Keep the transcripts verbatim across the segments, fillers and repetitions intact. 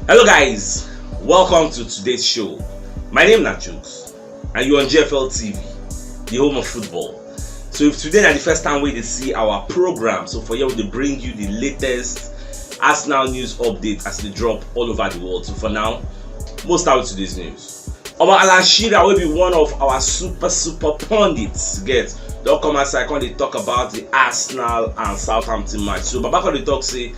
Hello guys, welcome to today's show. My name na Jukes and you're on G F L T V, the home of football. So if today na the first time wey you dey see our program, so for here we dey bring you the latest Arsenal news update as e dey drop all over the world. So for now, most out today's news. Oba Alan Shearer, wey be one of our super super pundits, get don come outside come dey talk about the Arsenal and Southampton match. So Baba come dey talk say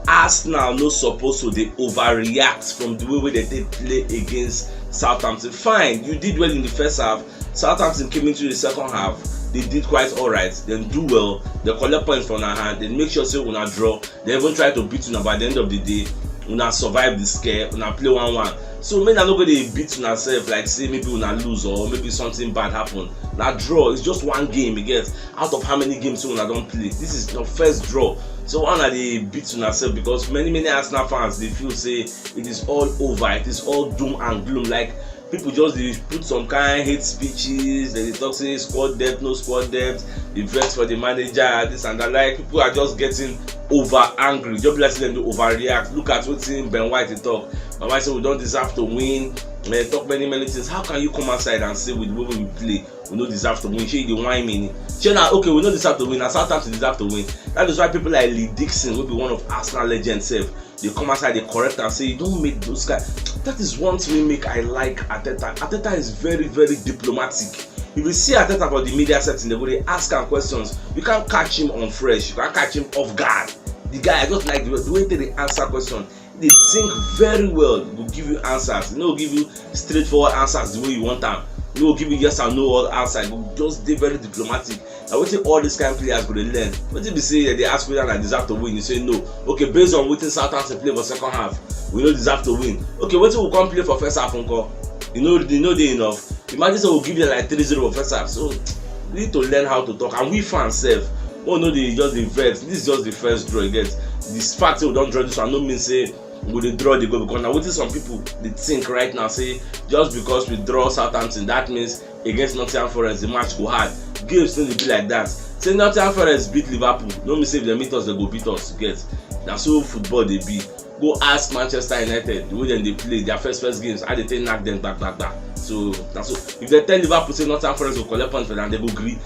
Arsenal no suppose to dey overreact from the way wey dem take play against Southampton. Fine, you did well in the first half. Southampton came into the second half, they did quite alright, dem do well, dem collect points for una hand, dem make sure say una draw, dem even try to beat una. By the end of the day, una survive the scare, una play one one. So make una no go dey beat una sef like say maybe una lose or maybe something bad happen. Na draw, it's just one game you get out of how many games wey una don play. This is your first draw. So why una dey beat una sef? Because many many Arsenal fans dey feel say it is all over, it is all doom and gloom. Like, people just dey put some kind hate speeches, dem dey talk say squad depth, no squad depth, dey vex for the manager, this and that. Like, people are just getting over angry, just be like say dem dey overreact. Look at wetin Ben White dey talk. Baba say we don deserve to win. Dem talk many many things. How can you come outside and say with the way we play, we no deserve to win? Shey you dey whine me? Shey na okay, we no deserve to win, na Southampton deserve to win? That is why people like Lee Dixon, wey be one of Arsenal legends sef, dey come outside dey correct am say you don make those kind. That is one thing wey make I like Arteta. Arteta is very very diplomatic. If you see Arteta for the media setting, dem go dey ask am questions. You can't catch him on fresh, you can't catch him off guard. The guy, I just like the way, the way he take dey answer question. He dey think very well, he go give you answers, he no go give you straightforward answers the way you want am. He no go give you yes and no all answer, he go just dey very diplomatic. Na wetin all these kind players go dey learn. Wetin be say dem dey ask whether una deserve to win, you say no. Okay, based on wetin Southampton play for second half, we no deserve to win. Okay, wetin we come play for first half nko? You know, you know dey enough. Imagine say we give them like three zero for first half. So we need to learn how to talk, and we fans sef, we no dey just dey vex. This is just the first draw you get. The fact say we don draw this one no mean say we dey draw the goal, because na wetin some people dey think right now, say just because we draw Southampton, that means against Nottingham Forest the match go hard. Games no dey be like that. Say Nottingham Forest beat Liverpool no mean say if dem meet us, dem go beat us. You get? Na so football dey be. Go ask Manchester United the way dem dey play their first first games, how dem take knack dem gbagbagba. So na so, if dem tell Liverpool say Nottingham Forest go collect point for dem, dem go gree.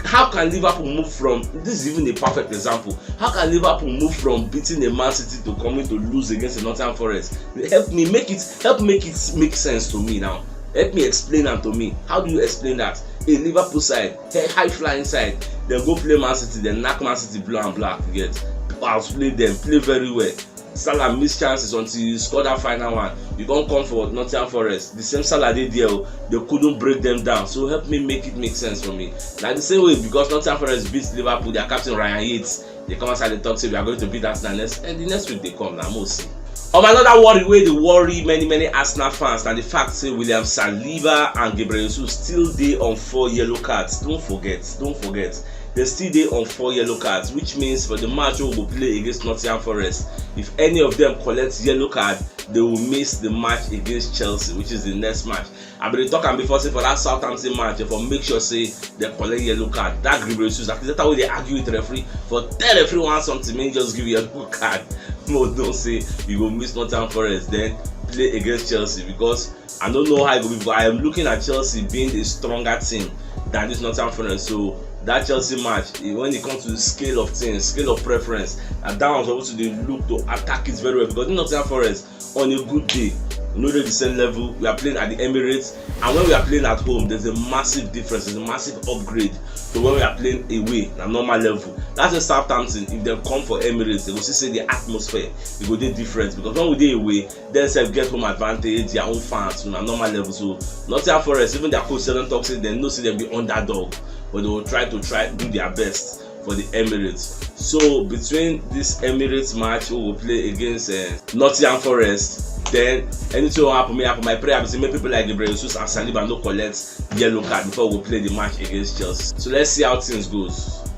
How can Liverpool move from, this is even a perfect example, how can Liverpool move from beating a Man City to coming to lose against a Nottingham Forest? Help me make it, help make it make sense to me now. Help me explain am to me. How do you explain that? A Liverpool side, a high flying side, dem go play Man City, dem knack Man City blue and black, you get? Outplay dem, play very well. Salah miss chances until he scored that final one. You come come for Nottingham Forest, the same Salah dey there o, they couldn't break them down. So help me make it make sense for me. Na the same way, because Nottingham Forest beat Liverpool, their captain Ryan Yates, they come outside, they talk say we are going to beat Arsenal next, and the next week they come, na mo see. Um, another worry wey dey worry many many Arsenal fans na the fact say William Saliba and Gabriel Jesus still dey on four yellow cards. Don't forget, don't forget, they still dey on four yellow cards, which means for the match wey we go play against Nottingham Forest, if any of them collect yellow card, they will miss the match against Chelsea, which is the next match. I bin dey talk am before say for that Southampton match, dem for make sure say dem collect yellow card. That Gabriel Jesus, Arteta wey dey argue with referee, for tell referee one something, make he just give yellow card. Mo know say you go miss Nottingham Forest, then play against Chelsea, because I don't know how e go be, but I am looking at Chelsea being a stronger team than this Nottingham Forest. So that Chelsea match, eh, when it comes to the scale of things, scale of preference, and that one suppose to dey look to attack it very well, because this Nottingham Forest, on a good day, we no dey the same level. We are playing at the Emirates, and when we are playing at home, there's a massive difference, there's a massive upgrade to when we are playing away na normal level. That's why Southampton, if dem come for Emirates, dem go see say the atmosphere, e go dey different, because when we dey away, dem sef get home advantage, their own fans, na normal level. So Nottingham Forest, even their coach sef don talk say dem know say dem be underdog, but they will try to try do their best for the Emirates. So between this Emirates match we will play against, uh, Nottingham Forest, then anything will happen, may happen. My prayer is make people like Gabriel Jesus and Saliba no collect yellow card before we play the match against Chelsea. So let's see how things goes.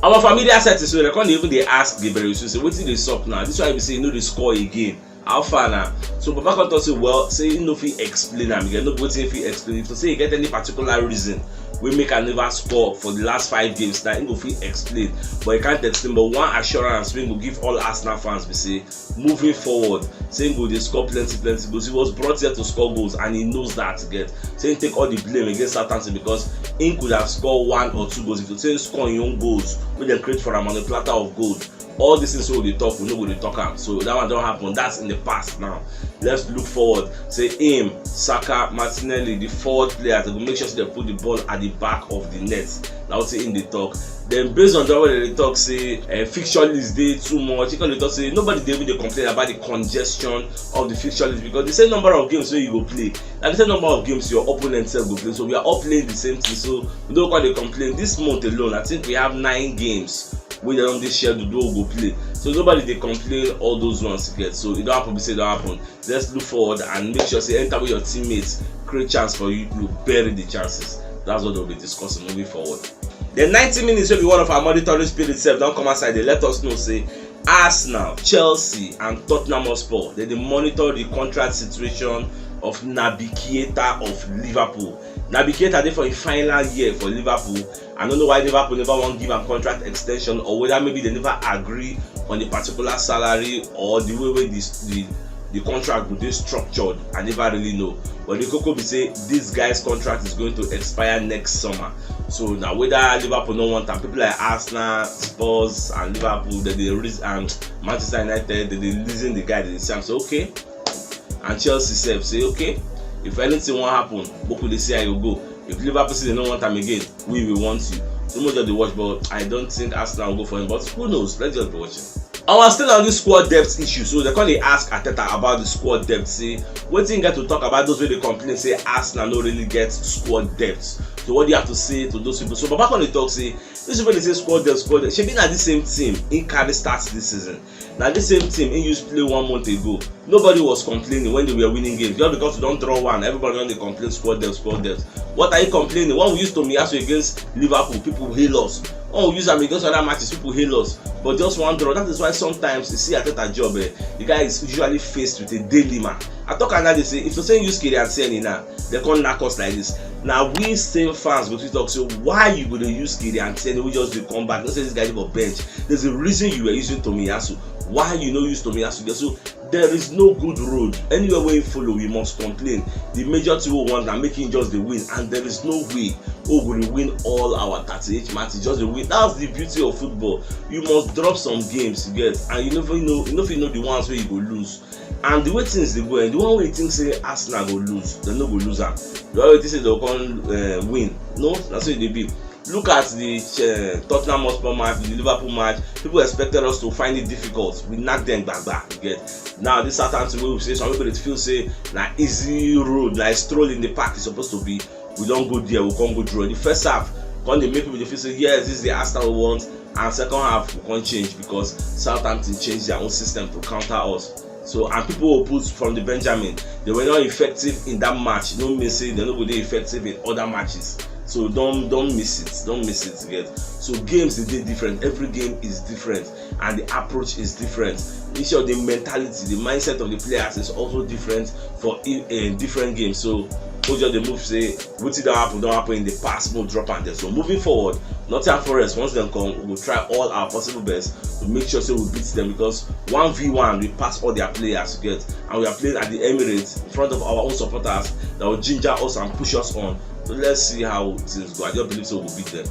Our familiar setting, so they come even dey ask Gabriel Jesus, say wetin dey sup now? This one be say you no dey score again. How far now? So Baba come talk say, well, say he no fit explain am again. No be wetin he fit explain. If to say he get any particular reason wey make am never score for the last five games, na he go fit explain. But he can't explain. But one assurance wey he go give all Arsenal fans be say, moving forward, say he go dey score plenty plenty goals. He was brought here to score goals, and he knows that, get. Say he take all the blame against Southampton because he could have scored one or two goals. If to say he score him own goals wey dem create for am on a platter of gold, all these things wey we dey talk, we no go dey talk am. So that one don happen. That's in the past now. Let's look forward. Say him, Saka, Martinelli, the forward players, they go make sure say they put the ball at the back of the net. Na wetin him dey talk. Then, based on that, wey dem dey talk say, eh, fixture list dey too much, he come dey talk say nobody dey even dey complain about the congestion of the fixture list, because the same number of games wey you go play, na the same number of games your opponent sef go play. So we are all playing the same thing. So we no come dey complain. This month alone, I think we have nine games wey dem don dey scheduled wey we go play. So nobody dey complain all those ones, get. So e don happen, be say e don happen. Let's look forward and make sure say anytime wey your teammates create chance for you, you bury the chances. That's what we'll be discussing moving forward. The ninety minutes wey be one of our monitoring spirits sef don come outside. They let us know say Arsenal, Chelsea, and Tottenham Hotspur, they dey monitor the contract situation of Naby Keita of Liverpool. Naby Keita dey for him final year for Liverpool. I no know why Liverpool never wan give am contract extension, or whether maybe they never agree on the particular salary or the way wey the, the, the contract go dey structured. I never really know. But the koko be say this guy's contract is going to expire next summer. So now, whether Liverpool no want am, people like Arsenal, Spurs, and Liverpool, they dey reason, and Manchester United, they dey reason the guy, they dey say am say, okay. And Chelsea sef say, okay, if anything wan happen, make we dey see how e go go. If Liverpool say they no want am again, we will want you. So make we just dey watch, but I don't think Arsenal will go for him. But who knows? Let's just be watching. And we're still on this squad depth issue, so they come dey ask Arteta about the squad depth. Say, wetin he get to talk about those wey dey complain say Arsenal no really get squad depth? So what do you have to say to those people? So Baba come dey talk say, these people dey say squad depth, squad depth. Shebi na the same team he carry start this season. Na the same team he used play one month ago. Nobody was complaining when they were winning games. Just because you don draw one, everybody don dey complain, squad depth, squad depth. What are you complaining? When we use Tomiyasu against Liverpool, people hail us. When we use am against other matches, people hail us. But just one draw. That is why sometimes you see Arteta job, eh, the guy is usually faced with a dilemma. I talk another day say, if you say use Kylian Tierney now, they come knack us like this. Now we same fans go fit talk say, why you go dey use Kylian Tierney wey just dey come back? No say this guy dey for bench. There's a reason you were using Tomiyasu. Why you no use Tomiyasu? So there is no good road. Anywhere wey you follow, we must complain. The major thing we want na make him just dey win, and there is no way we go dey win all our thirty-eight matches. Just dey win. That's the beauty of football. You must drop some games, you get, and you never know, you no fit know the ones wey you go lose. And the way things dey go, eh, the one wey you think say Arsenal go lose, dem no go lose am. The one wey you think say dem go come, eh, win, no, na so e dey be. Look at the, eh, Tottenham Hotspur match, the Liverpool match. People expected us to find it difficult. We knack them gbagba, you get. Now this Southampton wey we say, some people dey feel say na easy road, na a stroll in the park e suppose to be. We don go there, we come go draw. The first half come dey make people dey feel say, yes, this is the Arsenal we want, and second half we come change because Southampton change their own system to counter us. So, and people will put from the Benjamin, they were not effective in that match. No mean say they no go dey effective in other matches. So don't, don't miss it. Don't miss it, you get. So games dey dey different. Every game is different, and the approach is different. Each of the mentality, the mindset of the players is also different for in, in different games. So we just dey move say wetin don happen don happen in the past, no drop am there. So moving forward, Nottingham Forest, once dem come, we go try all our possible best to make sure say we beat them, because one v one we pass all their players, you get, and we are playing at the Emirates in front of our own supporters that will ginger us and push us on. So let's see how things go. I just believe say we go beat them.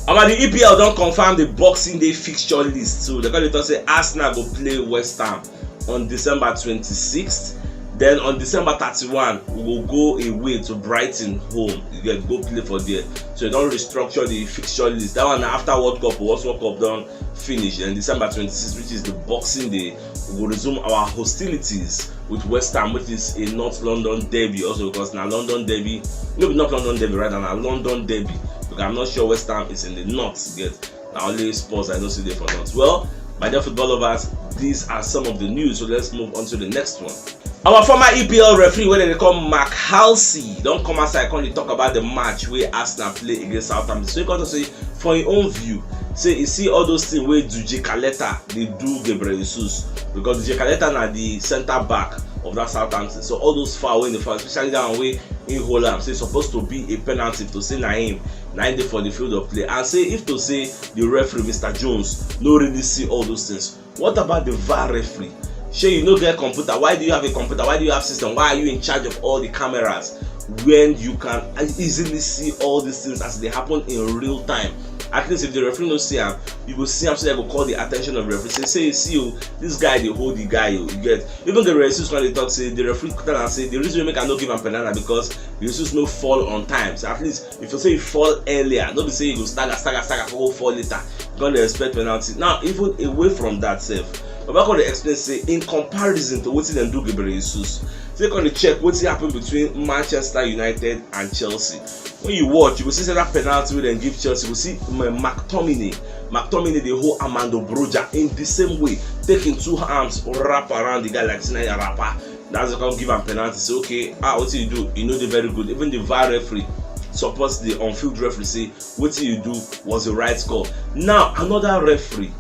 Omo, the E P L don confirm the Boxing Day fixture list. So they come dey talk say Arsenal go play West Ham on December twenty-sixth. Then on December thirty-one, we go go away to Brighton home. You get, go play for there. So they don restructure the fixture list. That one na after World Cup, once World Cup don finish, then December twenty-sixth, which is the Boxing Day, we go resume our hostilities with West Ham, which is a North London derby also, because na London derby, no be North London derby, rather na London derby, because I'm not sure West Ham is in the north, you get. Na only Spurs I know say dey for north. Well, my dear football lovers, these are some of the news, so let's move on to the next one. Our former E P L referee, wey dem dey call Mark Halsey, don come outside come dey talk about the match wey Arsenal play against Southampton. So he come talk say, for him own view, say he see all those things wey Duje Kaleta dey do Gabriel Jesus, because Duje Kaleta na the centre back of that Southampton. So all those foul wey dey foul, especially that one wey he hold am, say e suppose to be a penalty, to say na him, na him dey for the field of play. And say if to say the referee, Mister Jones, no really see all those things, what about the VAR referee? Shey you no get computer? Why do you have a computer? Why do you have system? Why are you in charge of all the cameras when you can easily see all these things as they happen in real time? At least if the referee no see am, you go see am, so you go call the attention of the referee. Say, say, see, oh, this guy dey hold the guy, oh, you get. Even the referee come dey talk say the referee tell am say the reason wey make I no give am penalty na because the referee no fall on time. So at least if you say you fall earlier, no be say you go stagger, stagger, stagger, go fall later. You gonna expect penalty. Now, even away from that sef, Baba come dey explain say in comparison to wetin dem do Gabriel Jesus, say come dey check wetin happen between Manchester United and Chelsea. When you watch, you go see say that penalty wey dem give Chelsea, you go see M-, McTominay. McTominay dey hold Armando Broja in the same way, taking two arms, wrap around the guy like say na wrapper. That's why come give am penalty. Say, okay, ah, wetin you do? You no dey very good. Even the VAR referee supports the on-field referee, say wetin you do was the right call. Now, another referee,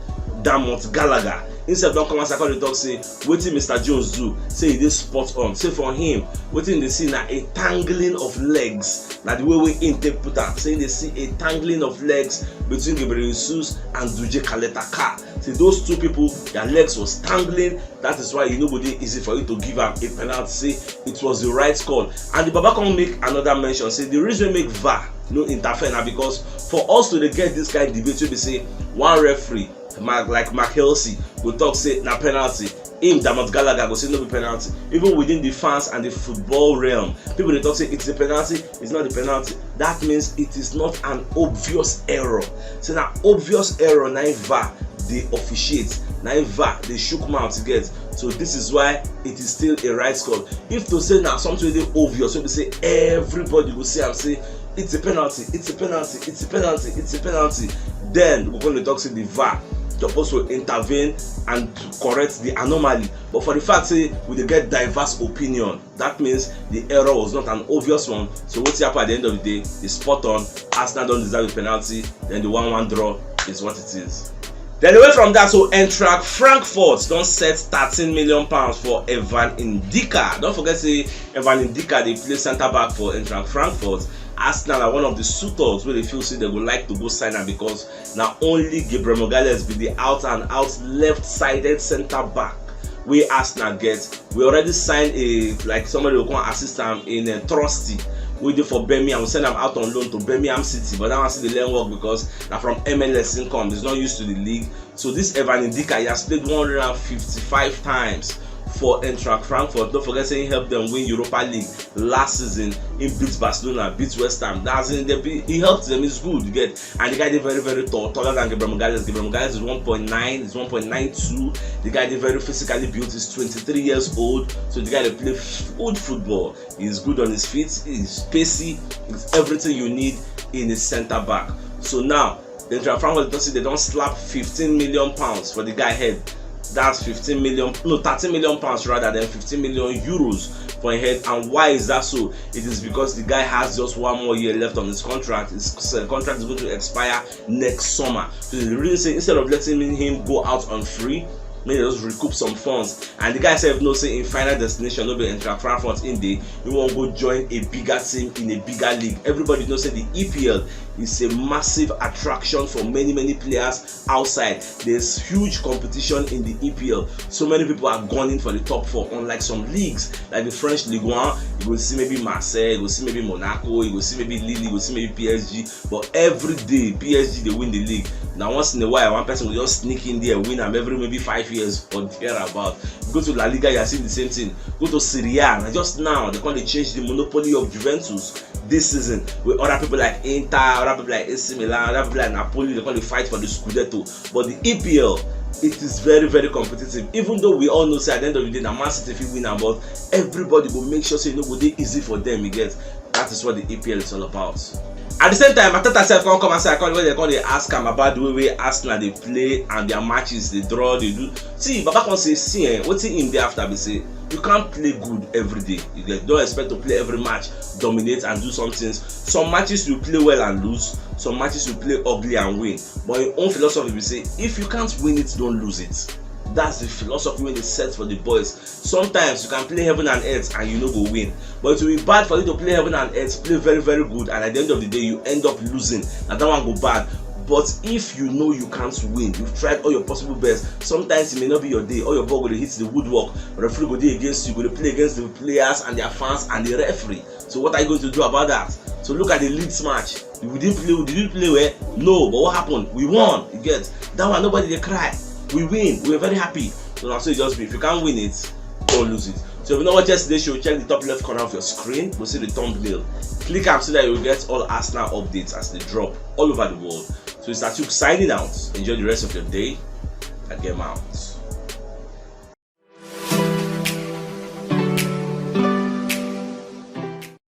Dermot Gallagher, himself don come outside come dey talk say wetin Mister Jones do, say e dey spot on. Say for him, wetin he dey see na a tangling of legs. Na the way wey him take put am, say he dey see a tangling of legs between Gabriel Jesus and Duje Kaleta Ka. Say those two people, their legs was tangling. That is why e no go dey easy for you to give am a penalty. Say it was the right call. And the Baba come make another mention, say the reason make VAR no interfere na because for us to dey get this kind debate wey be say one referee, Mark, like Mark Helsey, go talk say na penalty, him, Dermot Gallagher, go say no be penalty. Even within the fans and the football realm, people dey talk say it's a penalty, it's not a penalty. That means it is not an obvious error. Say na obvious error na him VAR dey officiate, na him VAR dey shook mouth get. So this is why it is still a right call. If to say na something wey dey obvious, wey be say everybody go see am say it's a penalty, it's a penalty, it's a penalty, it's a penalty, then we go dey talk say the VAR suppose to intervene and to correct the anomaly. But for the fact say we dey get diverse opinion, that means the error was not an obvious one. So wetin happen at the end of the day is spot on. Arsenal don deserve a penalty. Then the one one draw is what it is. Then away from that, so Eintracht Frankfurt don set thirteen million pounds for Evan Ndicka. Don't forget say Evan Ndicka dey play centre back for Eintracht Frankfurt. Arsenal are one of the suitors wey dey feel say they go like to go sign am because na only Gabriel Magalhaes be the out and out left-sided centre back wey Arsenal get. We already signed a, like, somebody who can assist am in a Trusty. We dey for Birmingham. We send am out on loan to Birmingham City, but that one still dey learn work because na from M L S income. He's not used to the league. So this Evan Ndicka, he has played one hundred and fifty-five times for Eintracht Frankfurt. Don't forget say he helped them win Europa League last season. He beat Barcelona, beat West Ham. That's in the, he helped them. It's good, you get. And the guy dey very, very tall, taller than Gabriel Magalhaes. Gabriel Magalhaes is one point nine, is one point nine two. The guy dey very physically built. He's twenty-three years old, so the guy dey play f-, good football. He's good on his feet. He's pacey. He's everything you need in a centre back. So now, the Eintracht Frankfurt don say they don slap fifteen million pounds for the guy head. That's fifteen million, no, thirteen million pounds rather than fifteen million euros for him head. And why is that so? It is because the guy has just one more year left on his contract. His, uh, contract is going to expire next summer. So the reason say instead of letting him go out on free, make they just recoup some funds. And the guy sef know say him final destination no be Eintracht Frankfurt. In the, he wan go join a bigger team in a bigger league. Everybody know say the E P L is a massive attraction for many, many players outside. There's huge competition in the E P L. So many people are gunning for the top four, unlike some leagues like the French Ligue one. You go see maybe Marseille, you go see maybe Monaco, you go see maybe Lille, you go see maybe P S G. But every day, P S G dey win the league. Now, once in a while, one person will just sneak in there, win am every maybe five years or thereabout. You go to La Liga, you are seeing the same thing. Go to Serie A, and just now, they come dey change the monopoly of Juventus this season, with other people like Inter, other people like A C Milan, other people like Napoli, they come dey fight for the Scudetto. But the E P L, it is very, very competitive. Even though we all know say at the end of the day, na Man City fit win am, but everybody go make sure say e no go dey easy for them, you get. That is what the E P L is all about. At the same time, Arteta sef come come outside, come, when they come dey ask am about the way wey Arsenal dey play and their matches, they draw, they do. See, Baba come say, see, eh, wetin him dey after be say, you can't play good every day. You get, don't expect to play every match, dominate and do some things. Some matches you play well and lose. Some matches you play ugly and win. But him own philosophy be say, if you can't win it, don't lose it. That's the philosophy wey dey set for the boys. Sometimes you can play heaven and earth and you no go win. But it will be bad for you to play heaven and earth, play very, very good, and at the end of the day, you end up losing. Na that one go bad. But if you know you can't win, you've tried all your possible best. Sometimes it may not be your day. All your ball go dey hit the woodwork. Referee go dey against you, go dey play against the players and their fans and the referee. So what are you going to do about that? So look at the Leeds match. We didn't play, we didn't play well. No, but what happened? We won. You get that one, nobody dey cry. We win. We were very happy. So na so e just be. If you can't win it, don't lose it. So if you no watch yesterday's show, check the top left corner of your screen. Go see the thumbnail. Click am so that you will get all Arsenal updates as they drop all over the world. So it's Atuk signing out. Enjoy the rest of your day. I get out.